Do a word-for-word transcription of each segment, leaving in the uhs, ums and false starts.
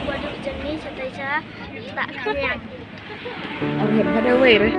What do you mean, Sataisa? Tak kanyang. Okay, by the way, re.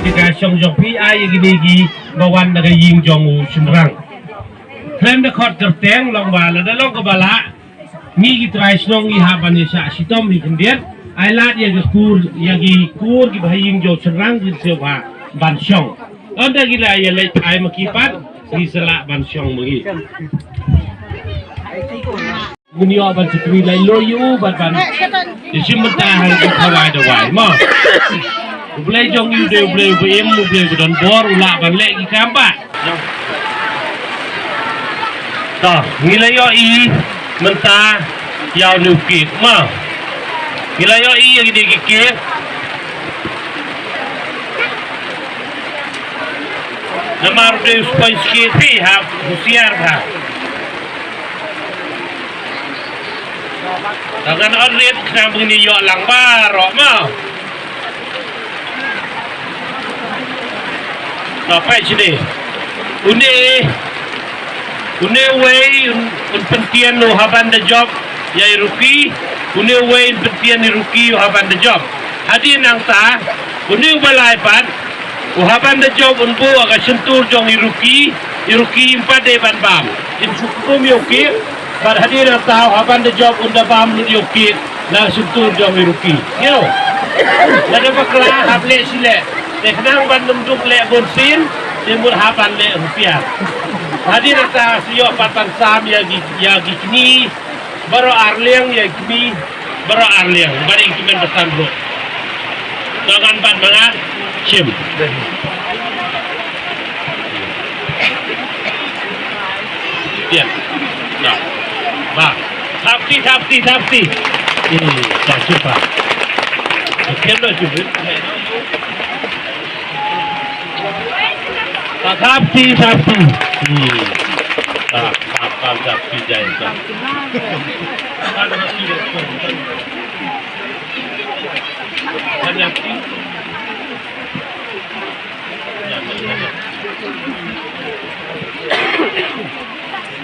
Ki ka shong jong phi ai ïa kine kiba wan na ka ïing jong u shynrang. Khlem da khot kyrteng long ba lada long kaba lah, ngi ki trai shnong ngi hap ban ïa shah shitom hi khyndiat. Ai lad ïa ki kur, ïa ki kur kiba ha ïing jong u shynrang kin siew bha ban shong. Ynda ki la ïa leit ai ma ki pat, ngi sa lah ban shong ma ngi. Ngi ïoh ban sutwi lai lo ïa u bad ban ïa shim bynta ha ki khawai dawai mo. U Blei jong ngi u dei u Blei uba im, u Blei uba don bor, u lah ban leh ki kam ba. To, ngi la ïohi mynta ïa une u cake mo. Ngi la ïohi ïa kine ki cake. Namar u dei u sponge cake, phi hap husiar bha. Te ngan ot rit khnang ba ngin ïoh lang baroh mo. Te peit shane. Une, une uwei un, un pyntian u Haban da Job ïa i Ruki, une uwei un pyntian i Ruki u Haban da Job. Hadien nangta, une uba lai pat, u Haban da Job un buh ha ka shyntur jong i Ruki, i Ruki ym pat dei ban bam. In shu kum ïa u cake, bad hadien nangta u Haban da Job un da bam lut ïa u cake na shyntur jong i Ruki. Ïoh. Lada bakla hap leh shi leh. Te khnang ban ym duk leh bun sien, te mut hap ban leh husiar. Hadien nangta shu ïoh pat ban sam ïa ki, ïa ki kmie, baroh ar liang ïa ki kmie. Baroh ar liang, bad ïa ki kmen ba san ruh. Ngan ban ma nga shim. Ïa. Nah. Ba. Thap ti, thap ti, thap ti. Eh, dah cuba. Okey, dah cuba. Thap ti, thap ti. Hmm. Thap, thap, thap, thap ti, jai, thap.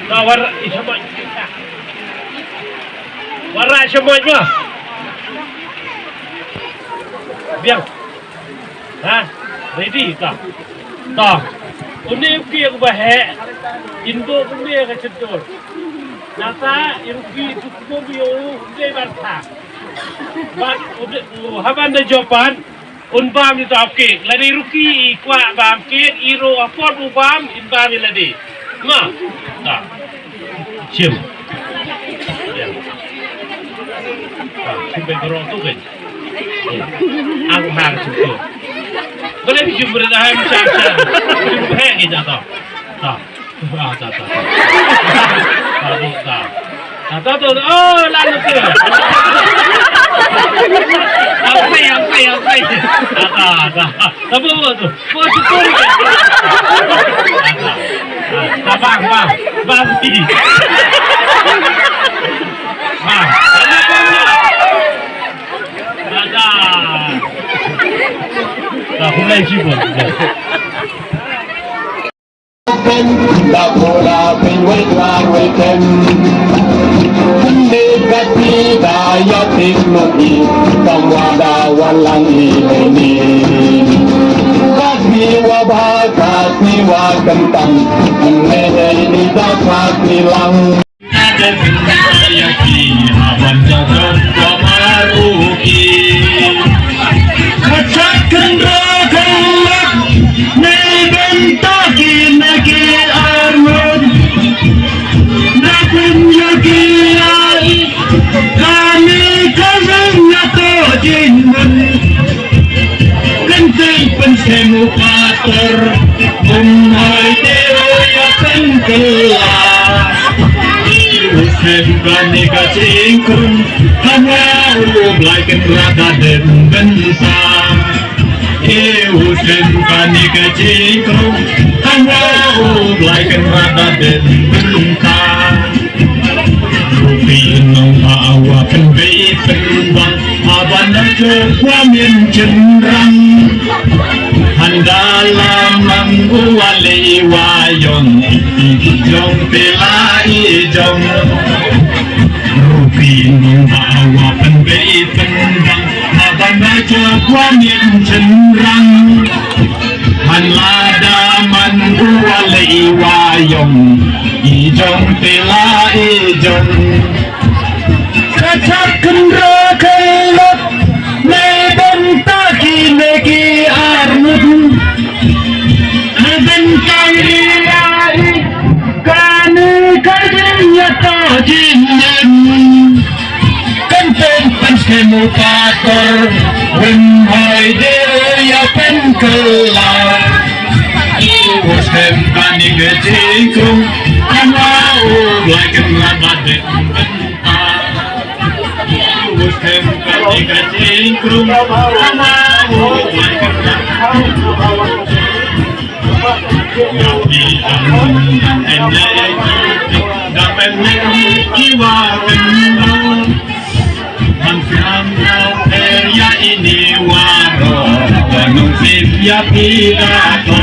Ka war i shamoit. War i shamoit ma. Biang. Ha? Ready ka? Ta. Une u ki ba he. Indo une ka cetur. Nata iruki tu kubo bio une barta. Bad u Haban da Job pat un bam ïa uta u cake. Lada i Ruki i kwah bam cake, i ruh hapdeng u bam, in bam ïa lade. Nga. Ta. Shim. Ïa. Ta, shim bad baroh tu kan. Ang hang shim tu. Balei shim bad hang shim shim. Shim bad hang ïa ta. Ta. Ah, ta, ta, ta. Ta, ta, ta. Ta, ta, ta, ta. Oh, lalu ke. Ang pei, ang pei, ang pei. Ta, ta, ta. Ta, bu, bu, tu. Bu, tu, tu. Ta, ta. Ta, bang, bang. Bang, pi. Bang. Ta, ta. Ta, pun lai si pun. Da pula pin wei dwar wei tem. Ni ka ti da ya tik no i. Tam wa da wa lang i ni. Ka ti wa ba ka ti wa kan tam. Ni ni da ka ti lang. Kan tei pynsem u pater, um hoi te oi a pynkylla. U sem kane ka jingkrum, hana u Blai Kynrad da den bynta. E u sem kane ka jingkrum, hana u Blai Kynrad da den bynta. Rupi nong ba wa pynbei pynbang, haba na jok wa mien chynrang. Hynda la mang u wa lei wa yong, i jong te la i jong. Rupi nong ba wa pynbei pynbang, haba na jok wa mien chynrang. Han lada man u wa lei wa yong, i jong te la i jong. Ka chak kynra kynlot, nei bynta ki nei ki arngut. Nei bynta i ai, kane ka jingïato jingim. Mu pastor, win hai de ya pen kela. Wustem kani ke jingkrung, ama u blai ken rabat de. Wustem kani ke jingkrung, ama u blai ken rabat. Yapi ang dan ene, dan ene iwa ken. Ang siang na peria ini waro, wanung sip ya pidato.